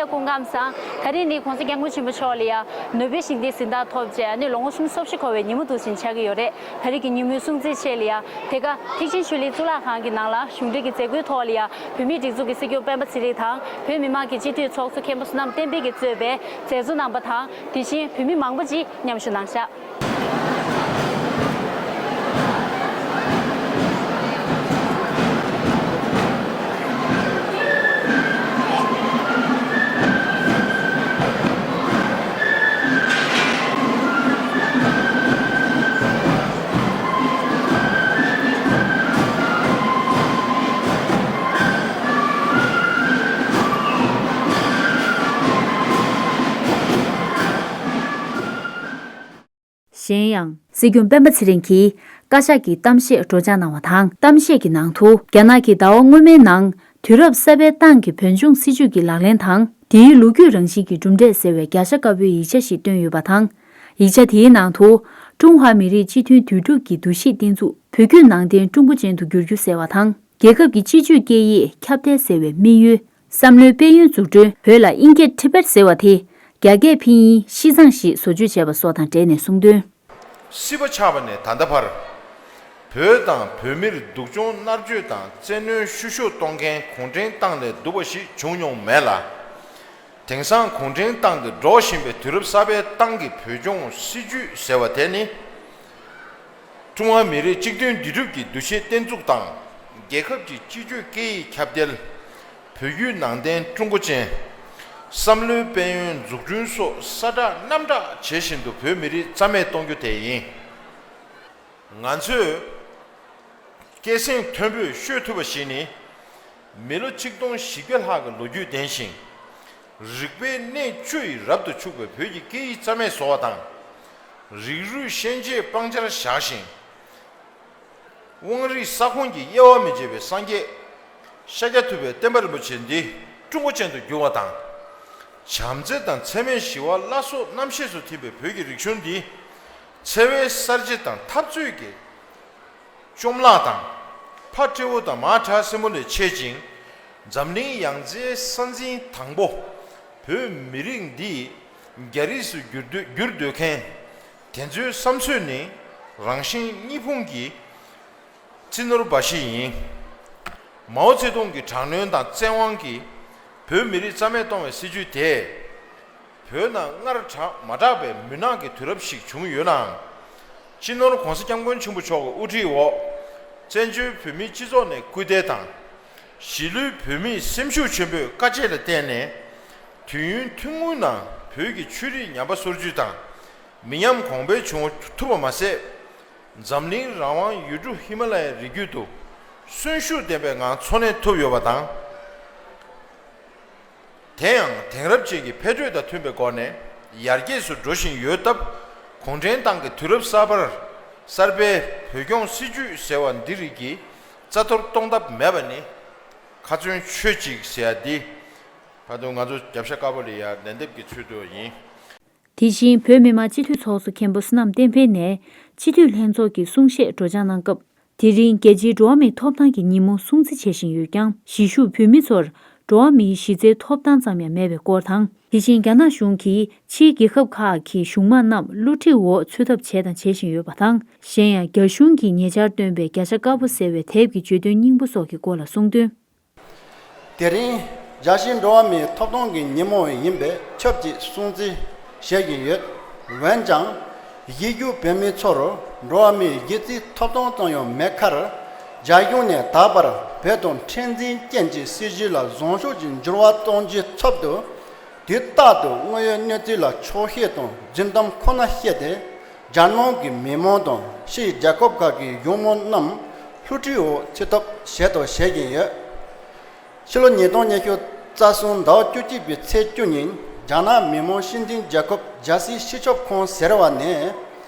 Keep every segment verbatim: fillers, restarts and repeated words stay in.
སྐུ་ཁམས་བཟང་། ད་རིང་ནི་༸གོང་ས་༸སྐྱབས་མགོན་ཆེན་པོ་མཆོག་ལ་ཡ་ནོ་བེལ་ཞི་བདེའི་གཟེངས་རྟགས་ཐོབ་རྗེས་ཨ་ནི་ལོ་ངོ་སུམ་ཅུ་སོ་བཞི་འཁོར་བའི་ཉིན་མོ་འདུག་སེ་ཆགས་ཀྱི་ཡོད་རེད། ད་རིང་གི་ཉིན་མོའི་སྲུང་བརྩིའི་ཆེད་ལ་ཡ་དེ་ག་ཐེག་ཆེན་ཆོས་གླིང་གཙུག་ལག་ཁང་གི་ནང་ལ་གཞུང་འབྲེལ་གྱི་མཛད་སྒོའི་ཐོག་ལ་ཡ་བོད་མིའི་སྒྲིག་འཛུགས་ཀྱི་སྲིད་སྐྱོང་སྤེན་པ་ཚེ་རིང་དང་བོད་མི་མང་གི་སྤྱི་འཐུས་ཚོགས་གཙོ་མཁན་པོ་བསོད་ནམས་བསྟན་འཕེལ་གྱིས་གཙོས་པའི་མཛད་གཙོ་རྣམ་པ་དང་དེ་བཞིན་བོད་མི་མང་པོ་ཅིག་མཉམ་ཞུགས་གནང་ཤག་གཞན་ཡང་། སྲིད་སྐྱོང་སྤེན་པ་ཚེ་རིང་གིས་བཀའ་ཤག་གི་གཏམ་བཤད་སྒྲོག་སྦྱང་གནང་བ་དང་། གཏམ་བཤད་ཀྱི་ནང་དུ། རྒྱ་ནག་གིས་ཟླ་བ་སྔོན་མའི་ནང་དུས་རབས་གསར་པའི་ཏང་གི་བོད་ལྗོངས་སྲིད་ཇུས་ཀྱི་ལག་ལེན་དང་། དེའི་ལོ་རྒྱུས་རང་བཞིན་གྱི་གྲུབ་འབྲས་ཟེར་བའི་བརྒྱ་ཆ་དཀར་པོའི་ཡིག་ཆ་ཞིག་བཏོན་ཡོད་པ་དང་། ཡིག་ཆ་དེའི་ནང་དུ། ཀྲུང་ཧྭ་མི་རིགས་སྤྱི་མཐུན་འདུས་གྲུབ་ཀྱི་འདུ་ཤེས་བརྟན་ཚུགས་བོད་བརྒྱུད་ནང་བསྟན་ཀྲུང་གོ་ཅན་དུ་བསྒྱུར་རྒྱུ་ཟེར་བ་དང་། རྒྱལ་ཁབ་ཀྱི་སྤྱི་སྤྱོད་སྐད་ཡིག་ཁྱབ་གདལ་ཟེར་བའི་དམིགས་ཡུལ། བསམ་བློའི་དཔལ་ཡོན་འཛུགས་སྐྲུན། བོད་ལ་དབྱིན་སྐད་Tibet་ཟེར་བ་དེ་རྒྱ་སྐད་ཕིན་ཡིན་ཤི་ཙང་ཞེས་བཟོ་བཅོས་བྱས་པ་སོགས་དང་འབྲེལ་ནས་གསུངས་དོན། སྲིད་པ་ཆགས་པ་ནས་ད་ལྟ་བར། བོད་དང་བོད་མིར་སྡུག་སྦྱོང་མནར་གཅོད་དང་བཙན་གནོན་བཤུ་གཞོག་གཏོང་མཁན་གུང་ཁྲན་ཏང་ལས་སྡུག་པ་ཞིག་བྱུང་མྱོང་མེད་ལ། དེང་སང་གུང་ཁྲན་ཏང་གིས་སྒྲོག་བཞིན་པའི་དུས་རབས་གསར་པའི་ཏང་གི་བོད་ལྗོངས་སྲིད་ཇུས་ཟེར་བ་དེ་ནི། ཀྲུང་ཧྭ་མི་རིགས་གཅིག་མཐུན་འདུས་གྲུབ་ཀྱི་འདུ་ཤེས་བརྟན་ཚུགས་དང་། རྒྱལ་ཁབ་ཀྱི་སྤྱི་སྤྱོད་སྐད་ཡིག་ཁྱབ་གདལ། བོད་བརྒྱུད་ནང་བསྟན་ཀྲུང་གོ་ཅན། བསམ་བློའི་དཔལ་ཡོན་འཛུགས་སྐྲུན་སོགས་ས་གྲགས་གནམ་གྲགས་བྱེད་བཞིན་དུ་བོད་མི་རིགས་རྩ་མེད་གཏོང་རྒྱུ་དེ་ཡིན། ང་ཚོས་སྐད་གསེང་མཐོན་པོས་ཤོད་ཐུབ་པ་ཞིག་ནི། མི་ལོ་ཆིག་སྟོང་བཞི་བརྒྱ་ལྷག་གི་ལོ་རྒྱུས་ལྡན་ཞིང་། རིག་པའི་གནས་བཅུ་ཡི་རབ་ཏུ་ཕྱུག་པའི་བོད་ཀྱི་སྐད་ཡིག་རྩ་མེད་བཟོ་བ་དང་། རིགས་རུས་ཤན་འབྱེད་སྤང་བྱར་བཞག་ཅིང་། དབང་རིས་ས་ཁོངས་ཀྱི་དབྱེ་བ་མི་འབྱེད་པའི་སངས་རྒྱས་ཤཱཀྱ་ཐུབ་པའི་བསྟན་པ་རིན་པོ་ཆེ་འདི་ཀྲུང་གོ་ཅན་དུ་བསྒྱུར་བ་དང་། བྱམས་བརྩེ་དང་འཚེ་མེད་ཞི་བ་བླ་སྲོག་རྣམ་ཤེས་སུ་ཐིམ་པའི་བོད་ཀྱི་རིག་གཞུང་འདི་འཚེ་བའི་གསར་བརྗེ་དང་འཐབ་རྩོད་ཀྱི་བཅོམ་བརླག་དང་། ཕ་སྤྲེའུ་དང་མ་བྲག་སྲིན་མོ་ལས་མཆེད་ཅིང་། འཛམ་གླིང་ཡང་རྩེའི་ས་འཛིན་དང་པོ། བོད་མི་རིགས་འདི་རྒྱ་རིགས་སུ་བསྒྱུར་འདོད་བསྒྱུར་འདོད་མཁན་དེ་ཚོའི་བསམ་ཚོད་ནི་རང་གཞན་གཉིས་ཕུང་གི་རྩིས་ནོར་འབའ་ཞིག་ཡིན། མའོ་ཙེ་ཏུང་གི་དྲག་གནོན་དང་བཙན་དབང་གིས་བོད་མི་རིགས་རྩ་མེད་གཏོང་བའི་སྲིད་ཇུས་དེས། བོད་ནང་སྔར་དྲག་མ་དྲག་པའི་མུན་ནག་གི་དུས་རབས་ཤིག་བྱུང་ཡོད་ནའང་། སྤྱི་ནོར་༸གོང་ས་༸སྐྱབས་མགོན་ཆེན་པོ་མཆོག་གི་དབུ་ཁྲིད་འོག་བཙན་བྱོལ་བོད་མིའི་སྤྱི་ཚོགས་ནས་སྐུལ་འདེད་དང་། གཞིས་ལུས་བོད་མིའི་སེམས་ཤུགས་ཆེན་པོས་དཀའ་སྤྱད་ལ་བརྟེན་ནས། དུས་ཡུན་ཐུང་ངུའི་ནང་བོད་ཀྱི་ཆོས་རིག་ཉམས་པ་སོར་ཆུད་དང་། མི་ཉམས་གོང་འཕེལ་བྱུང་ཐུབ་པ་མ་ཟད། འཛམ་གླིང་རང་དབང་ཡུལ་གྲུ་ཧི་མ་ལ་ཡའི་རི་རྒྱུད་དུ་གསོན་ཤུགས་ལྡན་པའི་ངང་འཚོ་གནས་ཐུབ་ཡོད་པ་དང་། དེ་ཡང་དེང་རབས་ཅན་གྱི་འཕེལ་འགྲོས་དང་མཐུན་པའི་སྒོ་ནས་ཡར་རྒྱས་སུ་འགྲོ་བཞིན་ཡོད་སྟབས། གུང་ཁྲན་ཏང་གི་དུས་རབས་གསར་པར་གསར་པའི་བོད་སྐྱོང་སྲིད་ཇུས་ཟེར་བ་འདི་རིགས་ཀྱིས་རྩ་གཏོར་གཏོང་ཐབས་མེད་པ་ནི་ཁ་ཚོན་ཆོད་ཅིག་ཟེར་ཡ་འདི་ད་དུང་ང་ཚོ་རྒྱབ་ཤ་དཀར་པོ་ལ་ཡ་ལན་འདེབས་ཀྱི་ཚུལ་དུ་ཡིན། དེ་བཞིན་བོད་མི་མང་སྤྱི་འཐུས་ཚོགས་གཙོ་མཁན་པོ་བསོད་ནམས་བསྟན་འཕེལ་ནས་སྤྱི་འཐུས་ལྷན་ཚོགས་ཀྱི་གསུང་བཤད་སྒྲོག་སྦྱང་གནང་སྐབས། དེ་རིང་རྒྱལ་སྤྱིའི་འགྲོ་བ་མིའི་ཐོབ་ཐང་གི་ཉིན་མོ་སྲུང་བརྩི་བྱེད་བཞིན་ཡོད་ཀྱང་། གཞིས་བཞུགས་བོད་མི་ཚོར་འགྲོ་བ་མིའི་གཞི་རྩའི་ཐོབ་ཐང་ཙམ་ཡང་མེད་པའི་སྐོར་དང་། དེ་བཞིན་རྒྱ་ནག་གཞུང་གིས་ཕྱིའི་རྒྱལ་ཁབ་ཁག་གི་གཞུང་མང་རྣམས་བསླུ་བྲིད་འོག་ཚུད་ཐབས་བྱས་དང་བྱེད་བཞིན་ཡོད་པ་དང་། གཞན་ཡང་། རྒྱ་གཞུང་གིས་ཉེ་ཆར་བཏོན་པའི་བརྒྱ་ཆ་དཀར་པོ་ཟེར་བའི་དེབ་ཀྱི་བརྗོད་དོན་སྙིང་པོ་སོགས་ཀྱི་སྐོར་ལ་གསུངས་དོན། དེ་རིང་རྒྱལ་སྤྱིའི་འགྲོ་བ་མིའི་ཐོབ་ཐང་གི་ཉིན་མོ་ཡིན་པས་ཆབས་ཅིག་སྲུང་བརྩི་བྱེད་བཞིན་ཡོད། འོན་ཀྱང་། གཞིས་བཞུགས་བོད་མི་ཚོར་འགྲོ་བ་མིའི་གཞི་རྩའི་ཐོབ་ཐང་ཙམ་ཡང་མེད་ཁར། རྒྱ་གཞུང་ནས་ད་བར་བོད་དུ་མཁྲེགས་འཛིན་ཅན་གྱི་སྲིད་བྱུས་ལ་བཟང་ཕྱོགས་ཀྱི་འགྱུར་བ་གཏོང་རྒྱུའི་ཚབ་ཏུ། དུས་རྟག་ཏུ་དངོས་ཡོད་གནས་ཚུལ་ལ་འཁྱོག་བཤད་དང་རྫུན་གཏམ་ཁོ་ན་བཤད་དེ། རྒྱ་ནག་གི་མི་མང་དང་ཕྱིའི་རྒྱལ་ཁབ་ཁག་གི་གཞུང་མང་རྣམས་བསླུ་བྲིད་འོག་ཚུད་ཐབས་བྱས་དང་བྱེད་བཞིན་ཡོད། ཕྱི་ལོ་ཉིས་སྟོང་ཉི་ཤུ་རྩ་གསུམ་ཟླ་བ་བཅུ་གཅིག་པའི་ཚེས་བཅུ་ཉིན་རྒྱ་ནག་མི་དམངས་སྤྱི་མཐུན་རྒྱལ་ཁབ་རྒྱལ་སྲིད་སྤྱི་ཁྱབ་ཁང་ཟེར་བ་ནས།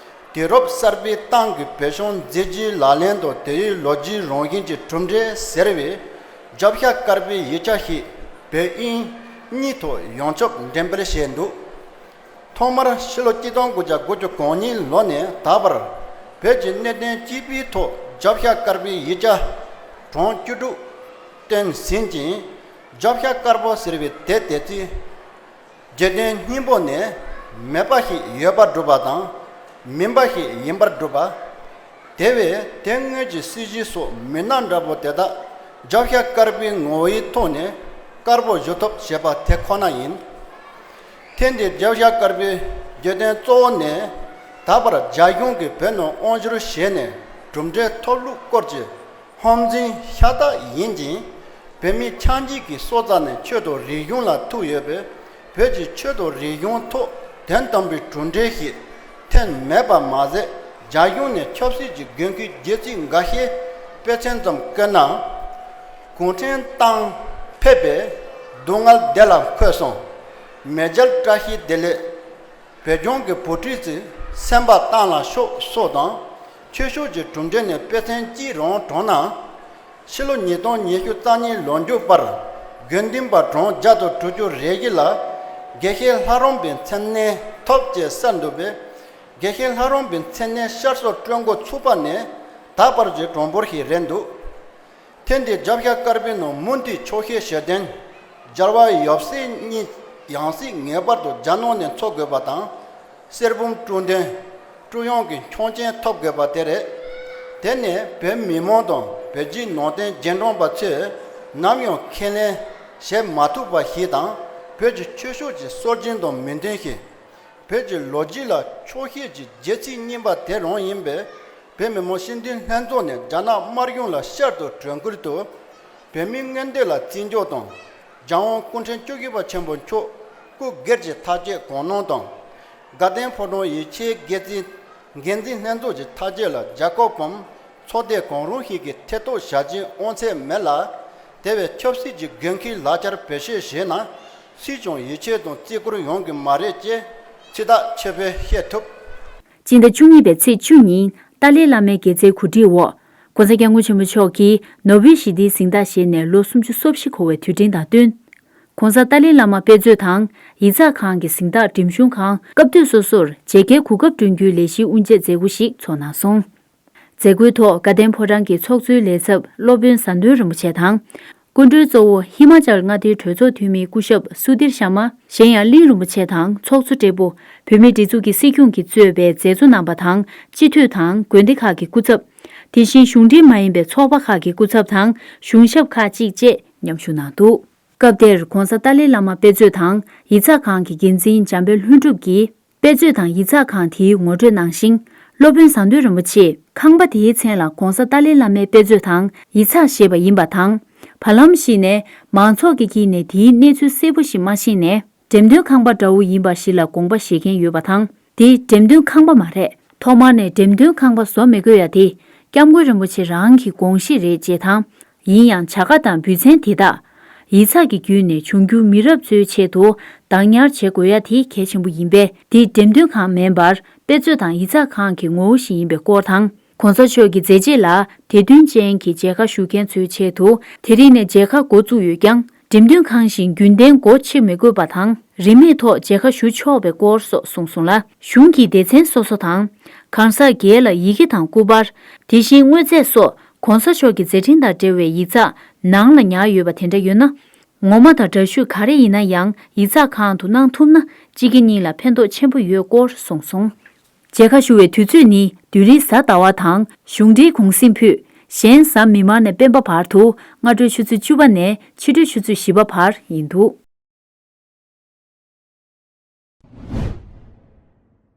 དུས་རབས་གསར་པའི་ཏང་གི་བོད་སྐྱོང་མཛད་རྗེས་ལག་ལེན་དང་དེའི་ལོ་རྒྱུས་རང་བཞིན་གྱི་གྲུབ་འབྲས་ཟེར་བའི་བརྗོད་བྱ་དཀར་པོའི་ཡིག་ཆ་ཞིག་བོད་དབྱིན་གཉིས་ཐོག་ཡོངས་ཁྱབ་འགྲེམས་སྤེལ་བྱས་འདུག་ཐོག་མར་ཕྱི་ལོ་གཅིག་སྟོང་དགུ་བརྒྱ་དགུ་བཅུ་གོ་གཉིས་ལོ་ནས་ད་བར་བོད་ཀྱི་གནད་དོན་སྤྱི་པའི་ཐོག་བརྗོད་བྱ་དཀར་པོའི་ཡིག་ཆ་གྲངས་བཅུ་དྲུག་བཏོན་ཟིན་ཅིང་། བརྗོད་བྱ་དཀར་པོ་ཟེར་བའི་དེབ་དེ་ཚོས་ རྒྱལ་བསྟན་སྙིང་པོ་ནི་མེད་པ་ཞིག་ཡོད་པར་སྒྲུབ་པ་དང་། མིན་པ་ཞིག་ཡིན་པར་སྒྲུབ་པ། དེ་བས་དེ་སྔོན་གྱི་སྲིད་ཞི་སོགས་མི་སྣ་འདྲ་པོ་དེ་དག་རྒྱབ་ཤ་དཀར་པོའི་ངོ་བོའི་ཐོག་ནས་དཀར་པོ་བཞུགས་ཐུབ་ཞེས་པ་དེ་ཁོ་ན་ཡིན། ཐེངས་འདིའི་རྒྱབ་ཤ་དཀར་པོའི་རྒྱལ་བསྟན་གཙོ་བོ་ནི། ད་བར་རྒྱ་གཞུང་གིས་བོད་ནང་དབང་བསྒྱུར་བྱས་ནས་གྲུབ་འབྲས་ཐོབ་ལུགས་སྐོར་གྱི་ཧམ་འཛིན་ཤ་སྟག་ཡིན་ཅིང་། བོད་མི་ཆགས་འཇིག་གི་སྲོག་རྩ་ནས་ཆོས་དང་རིག་གཞུང་ལ་ཐུག་ཡོད་པས། བོད་ཀྱི་ཆོས་དང་རིག་གཞུང་ཐོག་དོན་དམ་པའི་གྲུབ་འབྲས་ཤིག་ཐོན་མེད་པ་མ་ཟད། རྒྱ་གཞུང་ནས་ཆབ་སྲིད་ཀྱི་འགན་འཁུར་སྒྱུ་རྩལ་འགའ་ཤས་དཔེ་མཚོན་ཙམ་བཀོད་ན། གུང་ཁྲན་ཏང་ཕེབས་པས་སྡུག་བསྔལ་བདེ་ལ་འཁོད་སོང་། མེས་རྒྱལ་བཀྲ་ཤིས་བདེ་ལེགས། བོད་ལྗོངས་ཀྱི་བུ་ཕྲུག་ཚོས་སེམས་པ་གཏམ་ལ་ཤོག་སོགས་དང་། ཆོས་ཕྱོགས་ཀྱི་གྲུབ་འབྲས་ནས་དཔེ་མཚོན་གཅིག་རང་དྲངས་ན། ཕྱི་ལོ་ཉིས་སྟོང་ཉི་ཤུ་རྩ་གཉིས་ལོ་མཇུག་བར་དགེ་འདུན་པ་གྲངས་བརྒྱ་དང་དྲུག་ཅུ་རེ་བཞི་ལ་དགེ་བཤེས་ལྷ་རམས་པའི་མཚན་གནས་ཐོབ་ཅེས་གསལ་འདུག་པས། དགེ་བཤེས་ལྷ་རམས་པའི་མཚན་གནས་བསྐྱར་གསོ་སྤྲོད་འགོ་ཚུགས་པ་ནས་ད་བར་གྱི་གྲངས་འབོར་ཞིག་རེད་འདུག་ཐེངས་འདིའི་རྒྱབ་ཤ་དཀར་པོའི་ནང་མུ་མཐུད་ཆོག་ཤེས་བྱེད་དོན། རྒྱལ་བ་ཡབ་སྲས་གཉིས་ཡང་སྲིད་ངེས་པར་དུ་རྒྱ་ནག་ནས་འཚོགས་དགོས་པ་དང་། གསེར་བུམ་དཀྲུག་འདོན། དཀྲུག་དབྱངས་ཀྱི་ཆོག་མཆན་ཐོབ་དགོས་པ་དེ་རེད། དེ་ནི་བོད་མི་མང་དང་བོད་བརྒྱུད་ནང་བསྟན་རྗེས་འབྲང་པ་ཚོས་ནམ་ཡང་ཁས་ལེན་བྱེད་མ་ཐུབ་པ་ཞིག་དང་། བོད་ཀྱི་ཆོས་ཕྱོགས་ཀྱི་སྲོལ་རྒྱུན་དང་མི་མཐུན་ཞིང་། བོད་ཀྱི་ལོ་རྒྱུས་ལ་ཆོག་ཤེས་ཀྱི་རྒྱལ་སྲིད་རྙིང་པ་དེ་རང་ཡིན་པས། བོད་མི་མང་སྤྱི་འཐུས་ལྷན་ཚོགས་ནས་རྒྱ་ནག་དམར་གཞུང་ལ་བསྐྱར་དུ་གྲོས་བསྐུར་དུ། བོད་མིའི་མངོན་འདོད་ལ་བརྩི་འཇོག་དང་། རྒྱལ་དབང་སྐུ་ཕྲེང་བཅུ་བཞི་པ་ཆེན་པོ་མཆོག་སྐུ་སྒེར་གྱི་ཐག་བཅད་གང་གནང་དང་། དགའ་ལྡན་ཕོ་བྲང་ཡིད་ཆེས་འགན་འཛིན་འགན་འཛིན་ལྷན་ཚོགས་ཀྱི་ཐག་བཅད་ལ་རྒྱལ་ཁབ་བམ་ཚོགས་སྡེ་གང་རུང་ཞིག་གིས་ཐེ་གཏོགས་བྱ་རྒྱུའི་དབང་ཚད་མེད་ལ། དེ་བས་ཆབ་སྲིད་ཀྱི་འགན་འཁུར་ལག་བསྟར་བེད་སྤྱོད་བྱས་ན། སུས་ཀྱང་ཡིད་ཆེས་དང་བརྩི་བཀུར་ཡོང་གི་མ་རེད་ཅེས་ཚིག་ཐག་ཆོད་པོས་བཤད་ཐུབ། སྤྱི་ཟླ་བཅུ་གཉིས་པའི་ཚེས་བཅུ་ཉིན་ཏཱ་ལའི་བླ་མའི་དགེ་རྩའི་གོ་སྒྲིག་འོག ༸གོང་ས་༸སྐྱབས་མགོན་ཆེན་པོ་མཆོག་གིས་ནོ་བེལ་ཞི་བདེའི་གཟེངས་རྟགས་བཞེས་ནས་ལོ་སུམ་ཅུ་སོ་བཞི་འཁོར་བའི་དུས་དྲན་དང་བསྟུན། ༸གོང་ས་ཏཱ་ལའི་བླ་མ་དཔེ་མཛོད་དང་ཡིག་ཚགས་ཁང་གི་གཟེངས་རྟགས་འགྲེམས་ཆུང་ཁང་སྐབས་དུས་སོ་སོར་མཇལ་ཁའི་གོ་སྐབས་བསྐྲུན་རྒྱུའི་ལས་གཞིའི་དབུ་འབྱེད་མཛད་སྒོ་ཞིག་ཚོགས་གནང་སོང་། མཛད་སྒོའི་ཐོག་དགའ་ལྡན་ཕོ་བྲང་གི་ཚོགས་གཙོའི་ལས་ཚབ་སློབ་དཔོན་ཟམ་གདོང་རིན་པོ་ཆེ་དང་། སྐུ་མགྲོན་གཙོ་བོ་ཧི་མ་ཅལ་མངའ་སྡེའི་གྲོས་ཚོགས་འཐུས་མི་སྐུ་ཞབས་སུ་དིར་ཤར་མ། གཞན་ཡང་གླིང་རིན་པོ་ཆེ་དང་ཚོགས་གཙོ་སྦྲེལ་པོ། བོད་མིའི་སྒྲིག་འཛུགས་ཀྱི་སྲིད་སྐྱོང་གིས་གཙོས་པའི་མཛད་གཙོ་རྣམ་པ་དང་སྤྱི་འཐུས་དང་དགོན་སྡེ་ཁག་གི་སྐུ་ཚབ། དེ་བཞིན་གཞུང་འབྲེལ་མ་ཡིན་པའི་ཚོགས་པ་ཁག་གི་སྐུ་ཚབ་དང་གཞུང་ཞབས་ཁག་ཅིག་བཅས་མཉམ་ཞུགས་གནང་འདུག་སྐབས་དེར་༸གོང་ས་ཏཱ་ལའི་བླ་མ་དཔེ་མཛོད་དང་ཡིག་ཚགས་ཁང་གི་འགན་འཛིན་འཇམ་དཔལ་ལྷུན་གྲུབ་ཀྱིས། དཔེ་མཛོད་དང་ཡིག་ཚགས་ཁང་དེའི་ངོ་སྤྲོད་ནང་བཞིན། སློབ་དཔོན་ཟམ་གདོང་རིན་པོ་ཆེས་ཁང་པ་དེའི་མཚན་ལ་༸གོང་ས་ཏཱ་ལའི་བླ་མའི་དཔེ་མཛོད་དང་ཡིག་ཚགས་ཞེས་པ་ཡིན་པ་དང་། བར་ལམ་ཞིག་ནས་མང་ཚོགས་ཀྱི་དཀྱིལ་ནས་དེའི་གནས་ཚུལ་གསལ་པོ་ཞིག་མ་ཤེས་ནས། འགྲེམས་སྟོན་ཁང་པ་འདྲ་བོ་ཡིན་པ་ཞིག་ལ་དགོངས་པ་བཞེས་མཁན་ཡོད་པ་དང་། དེ་འགྲེམས་སྟོན་ཁང་པ་མ་རེད། ཐོག་མར་ནས་འགྲེམས་སྟོན་ཁང་པ་བཟོ་མི་དགོས་ཡ་དེ་༸སྐྱབས་མགོན་རིན་པོ་ཆེ་རང་གི་དགོངས་གཞི་རེད་ཅེས་དང་། ཡིན་ཡང་བྱ་དགའ་དང་འབུལ་ཚན་དེ་དག་ཡིག་ཚགས་ཀྱི་བརྒྱུད་ནས་འབྱུང་འགྱུར་མི་རབས་ཚོའི་ཆེད་དུ་བདག་ཉར་བྱེད་དགོས་ཡ་དེ་གལ་ཆེན་པོ་ཡིན་པས། དེ་འགྲེམས་སྟོན་ཁང་མིན་པར་དཔེ་མཛོད་དང་ཡིག་ཚགས་ཁང་གི་ངོ་བོ་ཞིག་ཡིན་པའི་སྐོར་དང་། ༸གོང་ས་མཆོག་གི་མཛད་རྗེས་ལ་དད་འདུན་ཅན་གྱི་མཇལ་ཁ་ཞུ་མཁན་ཚོའི་ཆེད་དུ་དེ་རིང་ནས་མཇལ་ཁ་འགོ་བཙུགས་ཡོད་ཀྱང་། འགྲེམས་སྟོན་ཁང་བཞིན་རྒྱུན་ལྡན་སྒོ་ཕྱེ་མི་དགོས་པ་དང་། རིན་མེད་ཐོག་མཇལ་ཁ་ཞུ་ཆོག་པའི་སྐོར་སོགས་གསུངས་སོང་ལ། གཞུང་གི་སྡེ་ཚན་སོ་སོ་དང་། གང་ཟག་སྒེར་ལ་ཡི་གེ་དང་སྐུ་པར། དེ་བཞིན་དངོས་རྫས་སོགས་༸གོང་ས་མཆོག་གི་མཛད་འཕྲིན་དང་འབྲེལ་བའི་ཡིག་ཚགས་ནང་ལ་ཉར་ཡོད་པ་དེ་འདྲ་ཡོད་ན། ངོ་མ་དང་འདྲ་བཤུས་ག་རེ་ཡིན་ན་ཡང་ཡིག་ཚགས་ཁང་དུ་གནང་ཐུབ་ན་སྤྱི་སྒེར་གཉིས་ལ་ཕན་ཐོགས་ཆེན་པོ་ཡོད་སྐོར་གསུངས་སོང་། མཇལ་ཁ་ཞུ་བའི་དུས་ཚོད་ནི་དུས་རིང་གཟའ་ཟླ་བ་དང་གཞུང་འབྲེལ་གུང་གསེང་ཕུད། གཞན་གཟའ་མིག་དམར་ནས་སྤེན་པ་བར་དུ་སྔ་དྲོའི་ཆུ་ཚོད་བཅུ་པ་ནས་ཕྱི་དྲོའི་ཆུ་ཚོད་བཞི་པ་བར་ཡིན་འདུག